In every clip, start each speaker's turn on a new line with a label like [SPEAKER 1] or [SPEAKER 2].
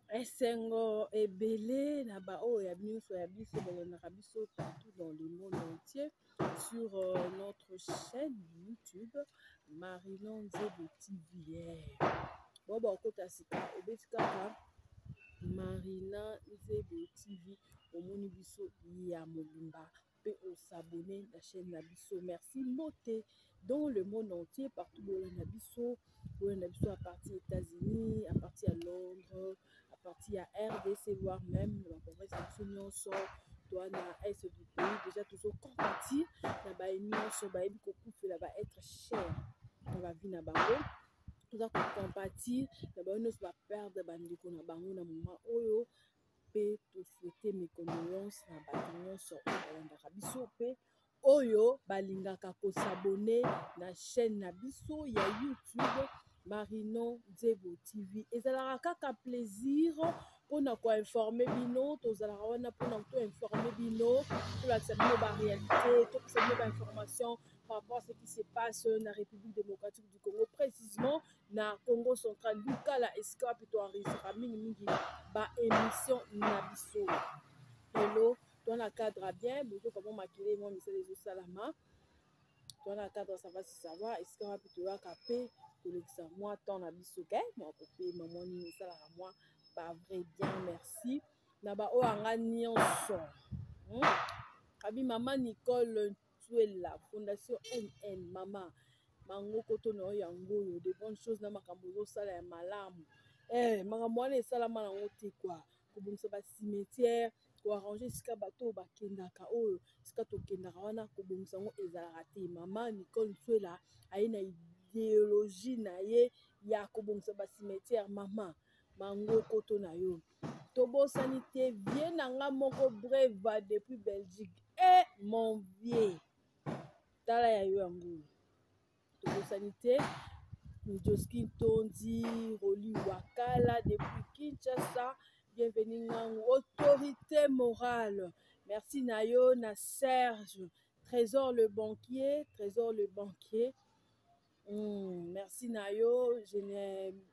[SPEAKER 1] Esengo ebele na ba oyo ya nyonso ya biso balandaka biso partout dans le monde entier sur notre chaîne YouTube Marilon Nzebo TV. Yeah. Bo bakota sika obeti kaka Marina Nzebo TV omoni biso ya mobimba pe osabone na chaîne na biso. Merci mbote dans le monde entier partout bolanda biso, bolanda biso à partir États-Unis, à partir ya Londres, à partir ya RDC voire même na ba province na biso nyonso toa na est du pays déjà tozo compatir na baye nyonso bayebi kokufela ba être cher na ba vie na bango. Toza ko compatir na baye nyonso ba perdre bandeko na bango na moment oyo mpe to souhaiter mes condoléances na bato nyonso oyo balandaka biso mpe oyo balingaka ko s'abonner na chaîne na biso ya YouTube Marino Nzebo TV. Ezalaka kaka plaisir mpona ko informer bino, tozalaka wana mpona to informer bino, tolakisa bino ba réalité, topesa bino ba information par rapport à ce qui se passe na République démocratique du Congo, précisément na Congo central Lukala, esika wapi to enregistraka mingimingi ba émission na biso. Lelo toa na cadre bien, bozoka mwa makele mwa misala ezosalama, toa na cadre ça va si ça va, esika wapi toyaka mpe kolekisa mwa temps na biso ke mwa kopema mwa nini esalaka mwa ba vrai bien. Merci na ba oyo anga nyonso. Abi mama Nicole Ntuela Fondation NN mama mangokoto na yo yango oyo de bonnes choses na makambo ozosala ya malamu. Makambo wana esalama nango te quoi, kobongisa ba cimetière, koarrange esika bato oyo bakendaka, oyo esika tokendaka wana kobongisa yango ezalaka te. Mama Nicole Ntuela aye na idéologie na ye ya kobongisa ba cimetière. Mama mangokoto na yo tobosani te, vie na nga moko breva depuis Belgique. Mon vieux tala ya yo yango tobosani te. Joski Ntondi Roli Wakala depuis Kinshasa, bienvenue ngangu autorité morale. Merci na yo na Serge Trésor le banquier, Trésor le banquier. Merci na yo je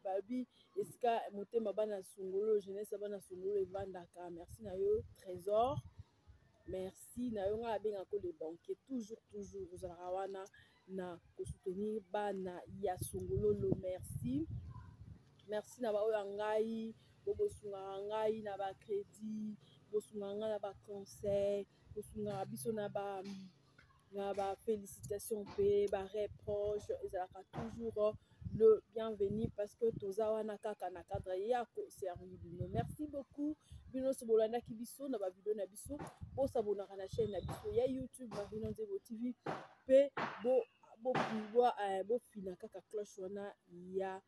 [SPEAKER 1] babi esika motema bana songolo jeunesse bana songolo evandaka. Merci na yo Trésor, merci na yo. Nga abengako le banquier toujours toujours ozalaka wana na kosoutenir bana ya songololo. Merci, merci na baoyo ya ngai bosungaka ngai na ba crédit, bosungaka ngai na ba conseil, bosungaka biso na ba na ba félicitation mpe ba reproche, ezalaka toujours le bienvenu parce que toza wana kaka na cadre ya koservir bino. Merci beaucoup bino nyonso bolandaki biso na ba video na biso, bosabonaka na chaîne na biso ya YouTube Marino Nzebo TV mpe bofina kaka cloche wana ya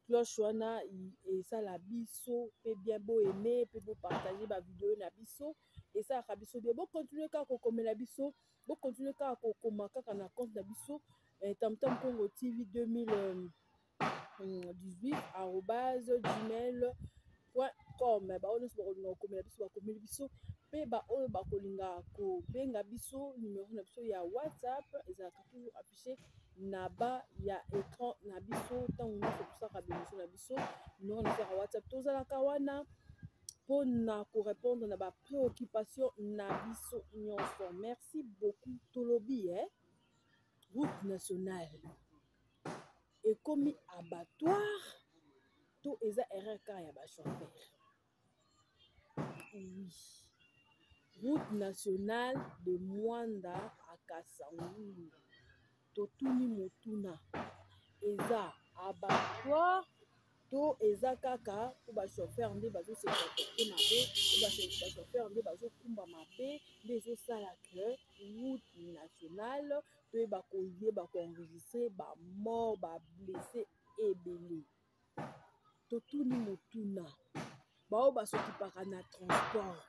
[SPEAKER 1] cloche wana esala biso mpe bien, boaime mpe bopartage ba video na biso, esalaka biso bien. Bokontinue kaka kokomela biso, bokontinue kaka kokoma kaka na compte na biso Tamtam Congo TV 2018 arobase gmail point com. Baoyo nyonso bakolinga kokomela biso bakomeli biso, mpe baoyo bakolinga kobenga biso numero na biso ya WhatsApp ezalaka toujours affiché na ba ya écran na biso ntango nyonso tosalaka bémission na biso. Numero na biso ya WhatsApp tozalaka wana mpona korépondre na ba préoccupation na biso nyonso. Merci beaucoup. Tolobi route nationale ekomi abattoir to eza erreur kaka ya ba chauffeur? Oui, route nationale de Mwanda à Kasangulu, totuni motuna, eza abattoir to eza kaka po ba chauffeur nde bazo se comporter mabe, po ba chauffeur nde bazokumba mabe nde ezosala que route nationale toyeba koyeba koenregistre ba mort ba blessé ebele. Totuni motuna, bao basokipaka na transport,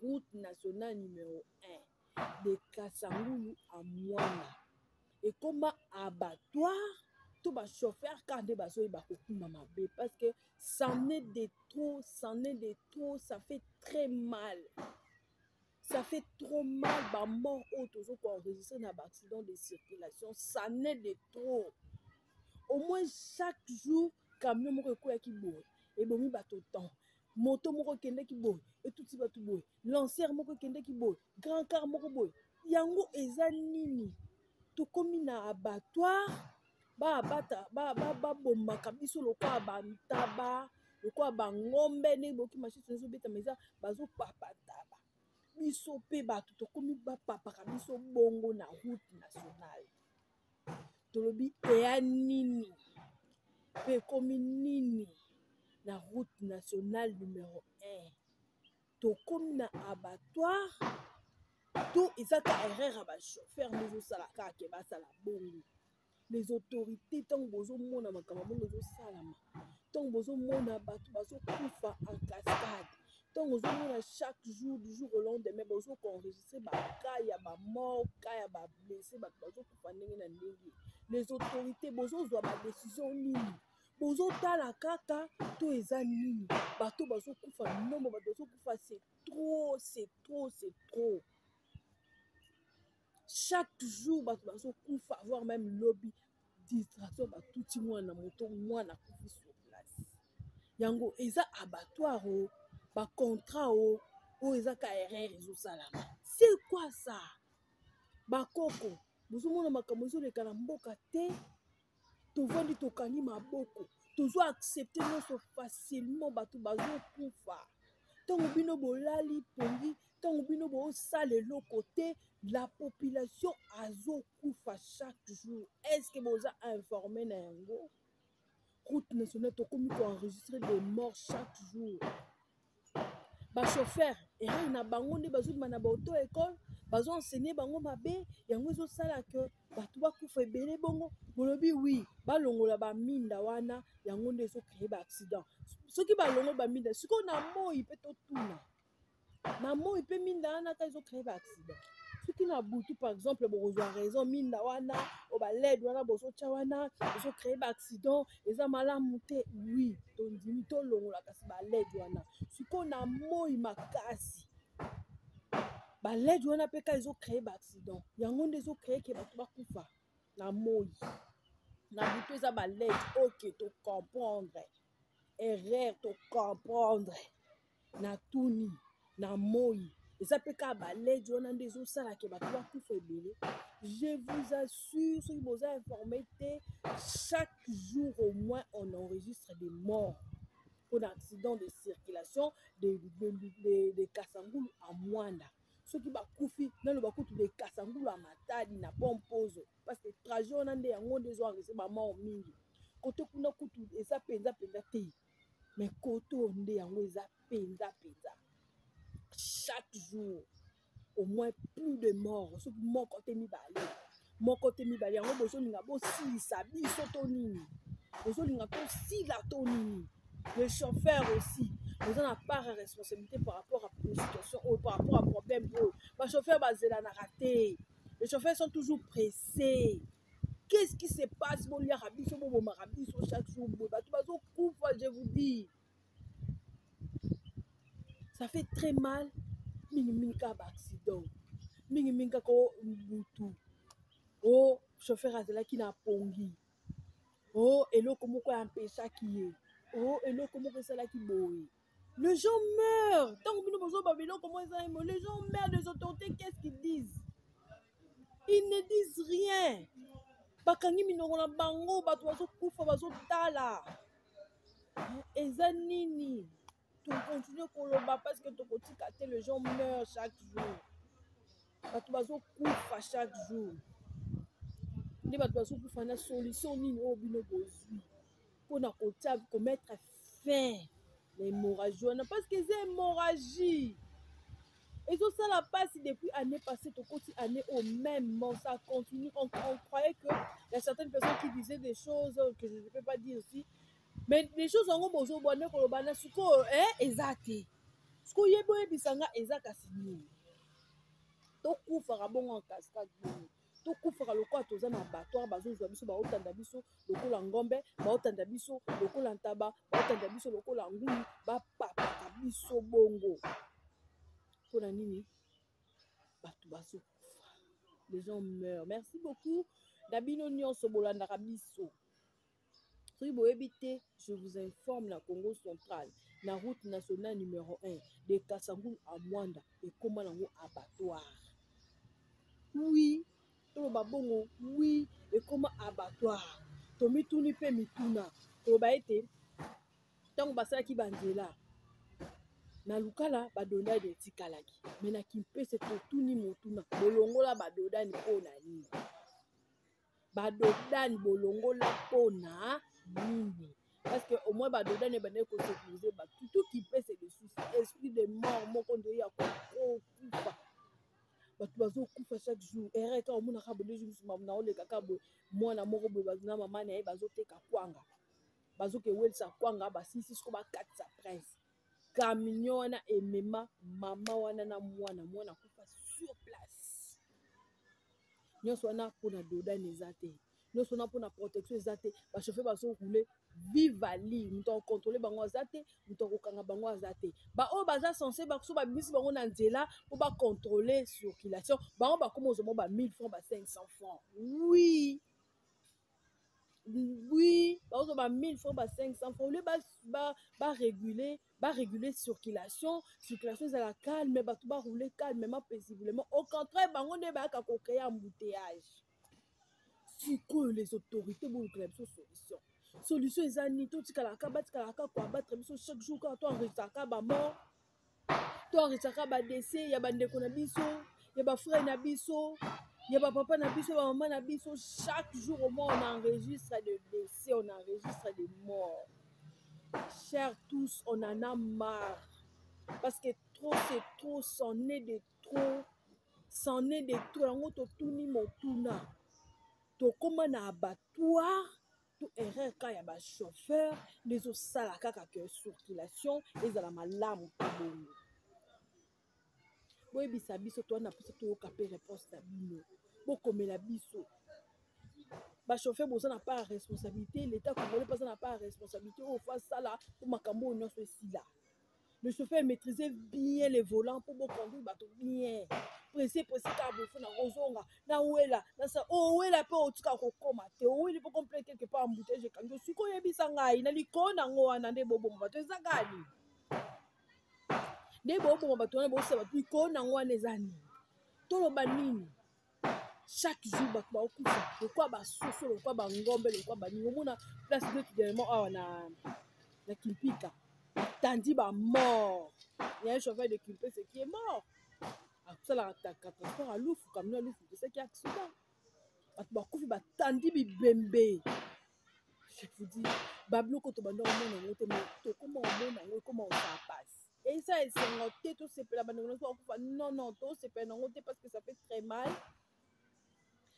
[SPEAKER 1] route nationale numéro 1 de Kasangulu à Mwanda ekoma abattoir to ba chauffeur kaka nde bazoyeba kokuma mabe? Parce que c'en est de trop, c'en est de trop, ça fait très mal, ça fait trop mal. Ba mort oyo tozo koenregistre na ba accident de circulation, ça n'est de trop. Au moins chaque jour Camion moko ekweyaki boye, ebomi bato temps. Moto moko ekendeki boye, etuti bato boye. Lancer moko ekendeki boye, grand car moko boye. Yango eza nini? Tokomi na abattoir, babomaka ba, ba, ba biso lokola bantaba, lokola bangombe, ndenge boyoki machine ezobetama, eza bazopapa ntaba. Biso mpe bato tokomi bapapaka biso bongo na route nationale. Tolobi eya nini mpe ekomi nini na route nationale numero 1? Tokomi na abattoir to eza ka erreur ya bachauffeur nde ezosala kaka ke basala bongo? Les autorités, ntango bozomona makambo bongo ezosalama, ntango bozomona bato bazokufa en cascade, ntango ozomona chaque jour, du jour au lendemain, bozokoenregistre bacas ya bamort, cas ya bablessé, bato bazokufa ndenge na ndenge, les autorités bozozwa badécision nini? Bozotala kaka to eza nini? Bato bazokufa, nombre bato bazokufa, c'est trop, c'est trop, c'est trop. Chaque jour bato bazokufa, voire même lobi distraction, batuti mwana moto, mwana akufi sur place. Yango eza abattoir o bacontrat o oyo eza ka erreur ezosalama? C'est quoi ça? Bakoko, bozomona makambo ezoleka na mboka te? Tovandi, tokangi maboko, tozo accepte nyonso facilement. Bato bazokufa ntango bino bolali pongi, ntango bino bosala eloko te, la population azokufa chaque jour. Est ce que boza informé na yango? Route nationale, tokomi koenregistre des morts chaque jour. Bachauffeur, erreur na bango nde bazobima na baauto école, bazoenseigne bango mabe, yango ezosala ke bato bakufa ebele bongo. Bolobi wi, balongola baminda wana, yango nde ezocrée baaccident. Soki balongoli baminda sikoyo na moi mpe, totuna na moi mpe minda wana ka ezocrée baaccident. Soki na butu par exemple, bokozwa raison, minda wana o baLED wana bozotya wana ezocrée baaccident, eza malamu te. Wi, tondimi, tolongola kasi baLED wana. Sikoyo na moi makasi, baLED wana mpe ka ezocrée baaccident, yango nde ezocrée ke bato bakufa na moi. Na butu eza baLED, ok, tocomprendre erreur, tocomprendre. Na tuni, na moi eza mpe kaka baLED wana nde ezosalaka bato bakufa ebele? Je vous assure, soki boza informé te, chaque jour au moins on enregistre des morts pour accident de circulation de Kasangulu à Mwanda. Soki bakufi nano, bakutu de Kasangulu à Matadi na Pompozo, parce que trajet wana nde yango nde ezoenregistre bamort mingi. Kote kuna kutu eza mpenza mpenza te, mais kote oyo nde yango eza mpenza mpenza. Chaque jour au moins plus de morts, soki moko te mibale, moko te mibale. Yango bozolinga bosilisa biso to nini? Bozolinga tosila to nini? Le chauffeur aussi oza na part ya responsabilité par rapport à situation oyo, par rapport à problème oyo. Bachauffeur bazelanaka te, les chauffeurs sont toujours pressés. Qu'est-ce qui se passe? Boliaka biso, bobomaka biso chaque jour boye, bato bazokufa. Je vous dis, ça fait très mal. Mingimingi kaka baaccident, mingimingi kaka o butu, o chauffeur azalaki na pongi, o eloko moko empêchaki ye, o eloko moko esalaki boye. Les gens meurent. Ntango bino bozoba biloko moko ezalaki, les gens meurent. Les autorités, qu'est-ce qu'ils disent? Ils ne disent rien, bakangi minoko na bango. Bato bazokufa, bazotala, eza nini? Tocontinue koloba parce que tokotika te. Les gens meurent chaque jour, bato bazokufa chaque jour. Nde bato bazokufa, na solution nini oyo bino bozwi mpona kotia, komettre fin na hémorragie wana? Parce que eza hémorragie, ezosala mpasi. Depuis année passée, tokoti année au même moment, ça continue. On croyait que il y a certaines personnes qui disaient des choses que je ne peux pas dire ici, mais les choses yango bozobwa nde koloba na sikoyo eza te. Sikoyo yebi, oyebisa nga eza kasi nini? Tokufaka bongo en cascade bongo, tokufaka lokola toza na abattoir. Bazozwa biso, baotanda biso lokola ngombe, baotanda biso lokola ntaba, baotanda biso lokola ngulu, bapapaka biso bongo mpona nini? Bato bazokufa, les gens meurent. Merci beaucoup na bino nyonso bolandaka biso. Soki boyebi te, je vous informe, na Congo Central, na route nationale numéro 1 de Kasangulu à Mwanda, ekóma nango abattoir. Oui, toloba bongo, oui, ekóma abattoir. Tomituni mpe mituna, toloba ete ntango basalaki banzela na Lukala, badondani etikalaki, me na Kimpese totuni motuna: bolongola badodani mpo na nini? Badodani bolongola mpo na nini? Parce que au moins badodani ebandaki kosécuriser bato. Surtout Kimpese lisusu, esprit de mort moko nde ya kokufa, bato bazokufa chaque jour. Ere kaka omonaka boye, jour mosusu naolekaka boye, mwana moko boye na mama na ye bazoteka kwanga, bazokewelisa kwanga, basilisi siko bakatisa prince, camion wana emema mama wana na mwana, mwana akufa sur place. Nyonso wana mpona dos d'âne eza te, nyonso wana mpona protection eza te. Bachauffeur bazorouler vivali, moto akocontrôler bango aza te, moto akokanga bango aza te. Baoyo baza censé, so babimisi bango na nzela mpo bacontrôler circulation, bango bakoma ozwa mo ba 1000 francs, ba 500 francs. Oui, bazozwa ba 1000 francs, ba 500 francs, au lieu baréguler circulation, circulation ezala calme, bato baroule calmement, paisiblement. Au contraire, bango nde bayaka kocréer embouteillage. Sikoyo les autorités, bolukela biso solution. Solution eza nini? Totikalaka, batikalaka koabattre biso chaque jour, kaka toenregistraka bamort, toenregistraka badécès ya bandeko na biso, ya bafrère na biso, ya bapapa na biso, bamama na biso. Chaque jour au moins on enregistre des décès, on enregistre des morts. Chers tous, on en a marre, parce que trop c'est trop, c'en est de trop, c'en est de trop. Yango totuni motuna: tokóma na abattoir to erreur ka ya bachauffeur nde ezosala kaka ke circulation ezala malamu mpe bongo? Boyebisa biso, towana mposa toyoka mpe réponse na bino. Bokomela biso. Bachauffeur boza na part ya responsabilité, l'État congolais mpe aza na part ya responsabilité oyo faut asala mpo makambo oyo nyonso esila. Le chauffeur maîtrisez bien le volant mpo boconduire bato bien. Pressé pressé kaka boye, faut na kozonga, nawela, nasa owela mpe otika kokóma te, oweli mpo complet quelque part, embouteillage ekangi. Osiki oyebisa ngai na likolo nango wana nde boboma bato, eza kaka nini nde boboma bato wana, bosala bato likolo nango wana eza nini? Toloba nini? Chaque jour bato bakokufa lokwa basoso, lokwa bangombe, lokwa baningi. Omona place neti dernièrement awa na Kimpika, tandi bamort. Il y a un chauffeur de Kimpese qui est mort, asalaka transport ya lufu, camion ya lufu pesaki accident, bato bakufi, batandi bibembe. Je vous dis, babiloko tobanda komona yango te, mais tokóma komona yango, ekóma kosala pasi. Eza esengo te tosepela bandeko nyonso bakufa. Non, non, tosepela nango te, parce que ça fait très mal.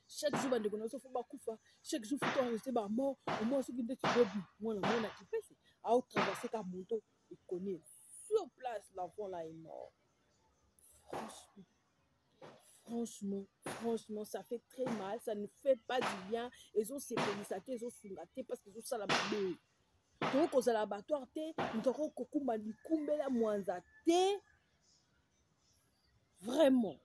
[SPEAKER 1] Chaque jour bandeko nyonso faut bakufa, chaque jour faut toenregistrer bamort. Omoi soki nde tibobi mwana mwana Kipese aotraverse ka moto ekoni sur place, l'enfant là est mort. Franchement, franchement, franchement, ça fait très mal, ça ne fait pas du bien. Ezosepelisa te, ezosunga te, parce que ezosala mabe. Tokoki kozala abattoir te, moto akoki kokumba likumbela mwanza te. Vraiment,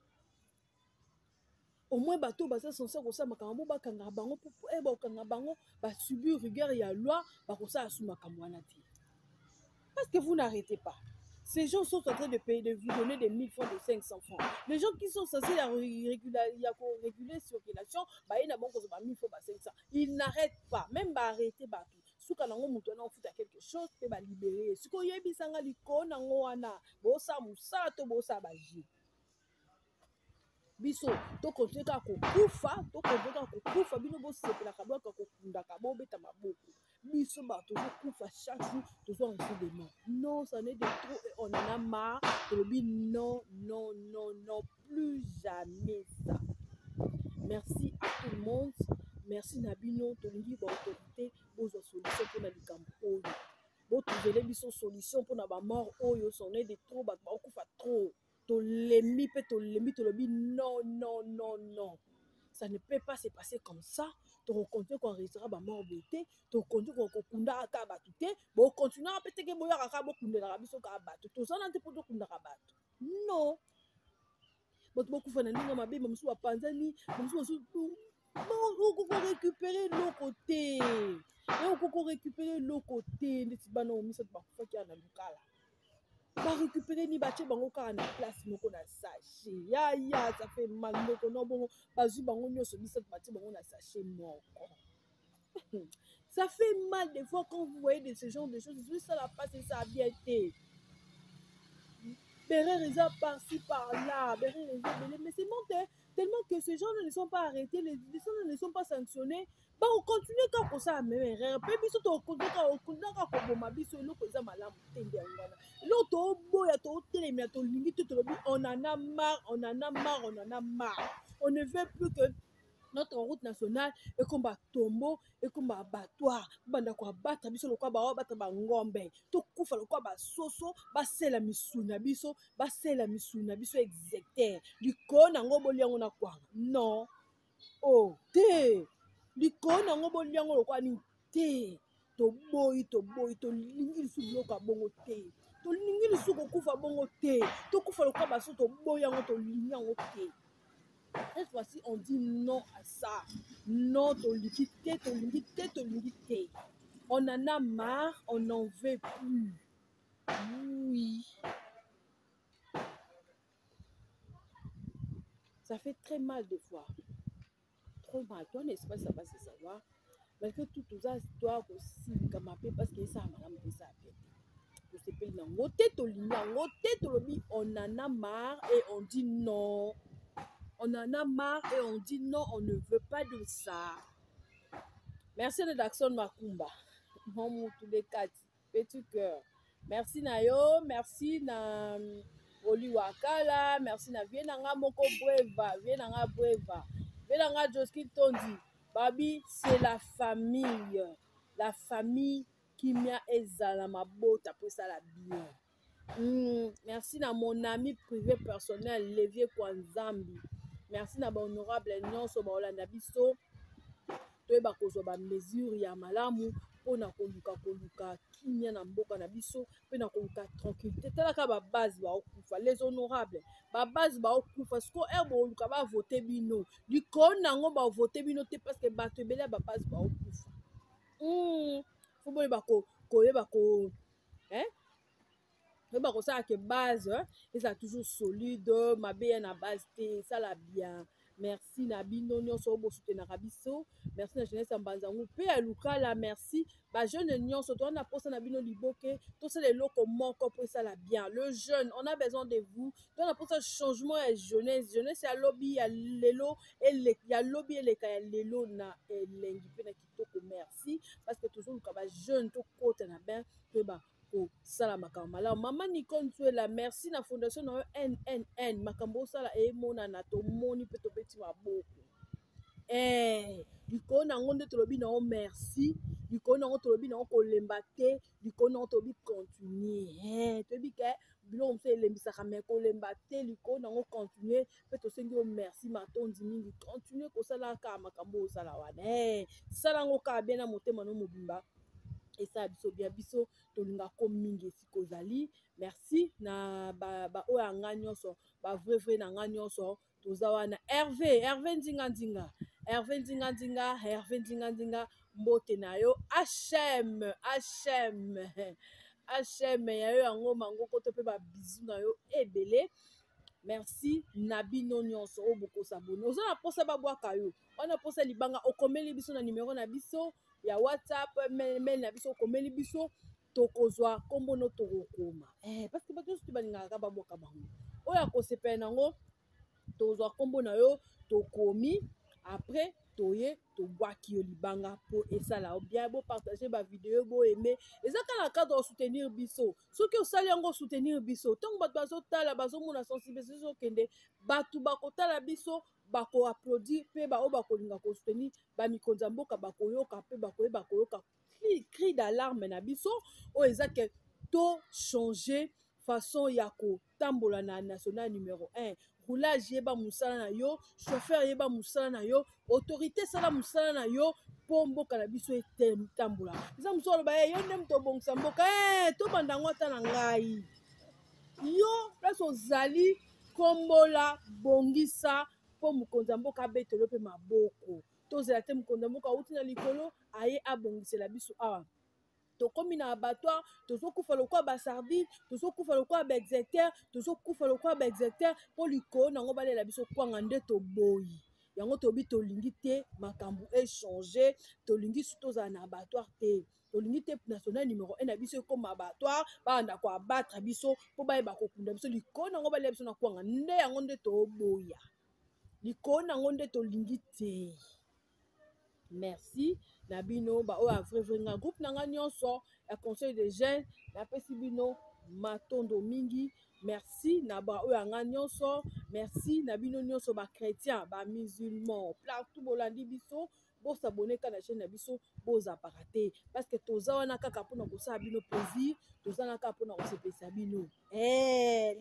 [SPEAKER 1] au moins bato baza censé kosala makambo bo bakangaka bango, mpo bakokanga bango, basubir rigueur ya loi, bakosala su makambo wana te, parce que vous n'arrêtez pas. Ces gens sont en train de payer, de vous donner des 1000 francs, de 500 francs. Les gens qui sont censés réguler circulation, bah, ils n'ont pas 1000 francs, 500. Ils n'arrêtent pas. Même bah, arrêter, bah, tout. Suka nango moto wana ofuta quelque chose mpe balibérer. Sikoyo oyebisanga likolo nango wana, bosala mosala to bosala bajeu? Biso tokontinue kaka kokufa, tokontinue kaka kokufa, bino bosepelaka, boyaka kokundaka, bobeta maboko. Biso bato tozokufa chaque jour, tozo enregistrer des morts. Non, ça en est de trop et on en a marre. Tolobi non, non, non, non, plus jamais ça. Merci à tout le monde, merci na bino. Tolingi baautorité bozwa solution mpona likambo oyo, botrouvele biso solution mpona bamort oyo. C'en est de trop, bato bakokufa trop, tolembi mpe tolembi. Tolobi non, non, non, non, ça ne peut pas se passer comme ça. Tokocontinue koenregistrer bamort boye te, tokocontinue kokundaka kaka bato te, bokontinuaka mpe teke boyaka kaka bokundelaka biso kaka bato. Tozana te mpo tokundaka bato. Non, bato bakufa na ndenge mabe, bamosusu bapanzani, bamosusu basu. Okoki korécupere eloko te, okoki korécupere eloko te. Ndeti bana oyo misato bakufaki ya na Lukala, barécupere ni batie bango kaka na place moko na sachet. Yaya, ça fait mal, ndeko. No bongo bazwi bango nyonso misato, batie bango na sachet moko. Ça fait mal des fois quand vous voyez de ce genre de choses. Ça la passe, ça a bien été. Berrer eza par-ci par-là, berrer eza ebele, mais c'est bon, tellement que ces gens ne sont pas arrêtés, les gens ne sont pas sanctionnés, bakocontinue kaka kosala même erreur. Mpe biso tokocontinue kaka koboma biso. Eloko eza malamu te nde yango wana. Eloko toboya, totelemela, tolingi te, tolobi on en a marre, on en a marre, on en a marre. On ne veut plus que notre route nationale ekoma tombeau, ekoma abattoir. Banda koabattre biso lokola baobattre bangombe, tokufa lokola basoso, basela misuni na biso, basela misuni na biso execter likolo nango, boliango na kwanga. Non, oh te, likolo nango boliango lokola nini te. Toboyi, toboyi, tolingi lisusu biloko ya bongo te, tolingi lisusu kokufa bongo te, tokufa lokola baso. Toboyi yango, tolingi yango te. Cette fois-ci, on dit non à ça. Non, tolingi te, tolingi te, tolingi te. On en a marre, on n'en veut plus. Oui, ça fait très mal des fois, trop mal. Toi, n'est-ce pas, ça va se savoir. Malgré tout, toza toa kosilika mpe parce que esala malamu mpe esala bien te. Tosepeli nango te, tolingi yango te. Tolobi on en a marre et on dit non. On en a marre et on dit non, on ne veut pas de ça. Merci na Jackson Makumba, mon mutu de kati petit cœur. Merci na yo, merci na Oli Wakala, merci na vie na nga moko Breva, vie na nga Breva, vie na nga Joski Tondi babi. C'est la famille, la famille. Kimia ezala mabota mpo esala bien. Merci na mon ami privé personnel Levier Kwanzambi. Merci na bahonorable nyonso baolanda biso. Toyeba kozwa bamesure ya malamu mpona koluka kimia na mboka na biso mpe na koluka tranquillité. Talaka babase baokufa, les honorables, babase baokufa. Siko ere boluka bavote bino, likolo nango bavote bino te, parce que bato ebele ya babase baokufa. Fo boyeba koyeba ko, hein? Oyeba kosala ke base ezala toujours solide, mabe ya na base te, esala bien. Merci na bino nyonso oyo bosutenaka biso. Merci na jeunesse ya Mbanzangu mpe ya Lukala. Merci bajeune nyonso. Toza na posa na bino liboke, tosala eloko moko mpo esala bien. Le jeune, on a besoin de vous. Toza na posa changement ya jeunesse, jeunesse ya lobi, ya lelo, ya lobi eleka ya lelo na elengi mpe na kitoko. Merci, parce que tozoluka bajeune, tokota na bain, toyeba kosala makambo malamu. Mama Nicole Nzuela, merci na fondation na yo NNN. Makambo osala emonana, tomoni mpe tobeti maboko. Likolo na yango nde tolobi na yo merci. Likolo na yango tolobi na yo kolemba te. Likolo na yango tolobi continue. Toyebi ke biloko mosusu elembisaka, me kolemba te. Likolo na yango, continue. Mpe tosengi yo merci, matondi mingi. Continue kosala kaka makambo oyo osala wana. Sala yango kaka bien na motema no mobimba, esala biso bien. Biso tolingako mingi esika ozali. Merci na baoyo ba ya nga nyonso, bavrai vrai na nga nyonso. Toza wana. Herve, Herve Ndinga Ndinga, Herve Ndinga Ndinga, Herve Ndinga Ndinga, mbote na yo. Hm hm hm ya yo yango mangoko to mpe babizu na yo ebele. Merci na bino nyonso oyo bokosabone. Oza na mposa babwaka yo wana, mposa libanga, okomeli biso na nimero na biso ya WhatsApp, mail na biso, okomeli biso, tokozwa nkombo no, tokokoma. Parce que bato nyonso te balingaka babwaka bango. Oyo akosepela nango, tozwa nkombo na yo, tokomi, après toye tobwaki yo libanga mpo esala yo bien. Bopartage bavideo, boaime. Eza kaka na cadre osoutenir biso. Soki osali yango, osoutenir biso. Ntango bato bazotala, bazomona sensibilisation ezokende, bato bakotala biso, bakoapplaudir mpe baoyo bakolinga kosoutenir bamikonzi ya mboka bakoyoka mpe bakoyeba koyoka cri d'alarme na biso oyo eza ke tochange façon ya kotambola na national numéro 1. Roulage, yeba mosala na yo. Chauffeur, yeba mosala na yo. Autorité, sala mosala na yo mpo mboka na biso etambola. Eza mosu aloba ye yo nde moto obongisa mboka. Tobanda yango ata na ngai. Yo place ozali, kombola, bongisa mpo mokonzi ya mboka abetelo mpe maboko. Tozela te mokonzi ya mboka auti na likolo aye abongisela biso awa. Tokomi na abattoir, tozokufa lokola basardine, tozokufa lokola baexecteur, tozokufa lokola baexecteur mpo likolo nango balela biso kwanga. Nde toboyi yango, tobi tolingi te makambo echange, tolingi su tozala na abattoir te, tolingi te national numéro 1 na biso ekóma abattoir, babanda koabattre biso mpo bayeba kokunda biso. Likolo nango balela biso na kwanga, nde yango nde toboya, likolo nango nde tolingi te. Merci na bino baoyo ya vrai vrai nga groupe na nga nyonso ya conseil des jeunes, napesi bino matondo mingi. Merci na baoyo ya nga nyonso, merci na bino nyonso, bachrétien, bamusulman, partout bolandi biso. Bos'abonner kaka na chaîne na biso, bozapaka te, parce que toza wana kaka mpona kosala bino plaisir, toza wana kaka mpona kosepelisa bino.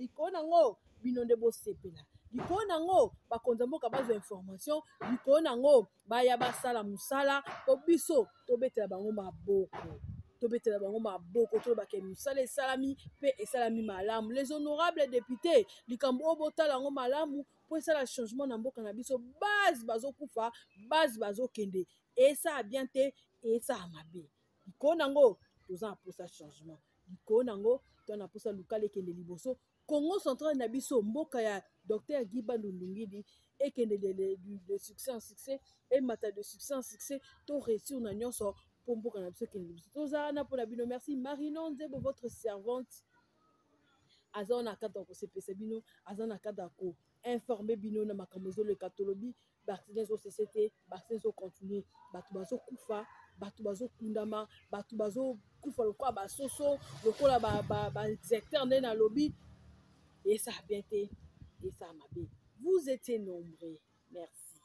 [SPEAKER 1] Likolo nango bino nde bosepela, likolo nango bakonzi ya mboka bazwa information, likolo nango baya basala mosala, mpo biso tobetela bango maboko, tobetela bango maboko, tolobaka mosala esalami mpe esalami malamu. Les honorables députés, likambo oyo botala yango malamu mpo esala changement na mboka na biso. Base bazokufa, base bazokende, esala bien te, esala mabe. Likolo nango toza na mposa changement, likolo nango toza na mposa lukala ekende liboso, Congo Central na biso, mboka ya docteur Guy Bandu Ndungidi, ekende de succès en succès, emata de succès en succès, to réussir na nyonso mpo mboka na biso ekende liboso. Tozala na mpona bino. Merci. Marino Nzebo, votre servante, aza na cadre ya kosepesa bino, aza na cadre ya koinformer bino na makambo ezoleka. Tolobi baaccident ezocesser te, baaccident ezocontinuer, bato bazokufa, bato bazokundama, bato bazokufa lokola basoso, lokola baexecteur. Nde nalobi esala bien te, esala mabe. Vous étiez nombreux, merci,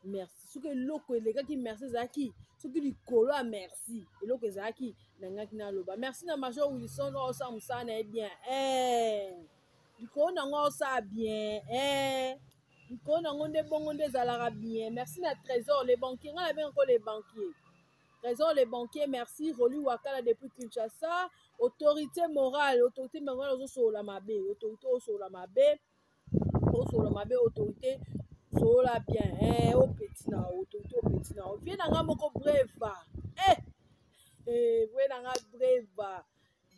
[SPEAKER 1] merci. Soki eloko elekaki merci ezalaki, soki likolo ya merci eloko ezalaki, nangaki naloba merci na major Wilson oyo osala mosala na ye bien. Likolo nango osala bien, likolo nango nde bongo nde ezalaka bien. Merci na Trésor le banquier, ngai nabengako le banquier, Trésor le banquier, merci. Roli Wakala depuis Kinshasa, autorité morale, autorité morale ozosolola mabe, autorité osolola mabe, osolola mabe, autorité solola bien. Opeti na autorité, opeti na vie na nga moko breva, vie na nga breva.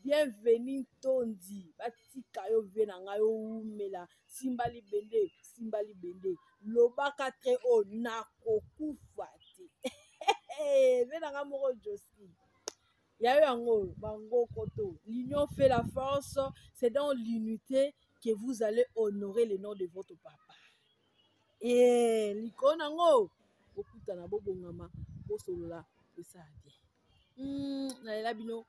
[SPEAKER 1] Bienvenu Ntondi, batika yo, vie na ngai owumela. Simba libende, simba libende, lobaka très haut, nakokufa te. Vie na ngai moko Joski yayo yango bango koto. L'union fait la force, c'est dans l'unité que vous allez honorer le nom de votre papa. E likolo nango bokutana, bobongama, bosolola, esala bien. Nalela bino.